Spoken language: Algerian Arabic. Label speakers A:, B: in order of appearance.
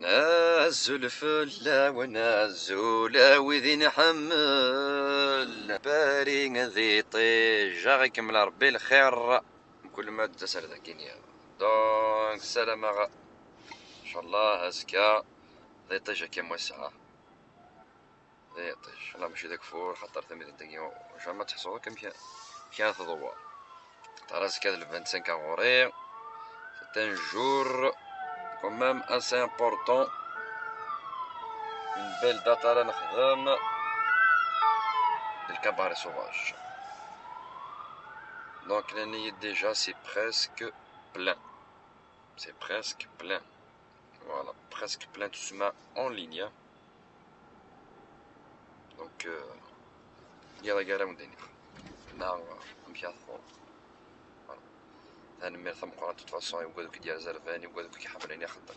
A: الزلف لا الزولا وذي نحمل باري ذي طيج غيكمل ربي الخير كل ما تسال ذاكينيا. donc سلامة، ان شاء الله ازكى ذي طيج كي موسعة ذي طيج الله ماشي ذاك فور خاطر ثمي ذاكي ما تحسو كم كان تضوى ترى كذا 25 غوري. c'est un jour quand même assez important، une belle date. راه نخدم ال Cabaret Sauvage، donc لاني déjà c'est presque plein، c'est presque plein، voilà، presque plein تسمى en ligne. donc يلا كاع ندير نا نمشي. voilà، تنمير ثم قران toute façon يقعدو كي ديال زرفان يقعدو كي حملين يخدم.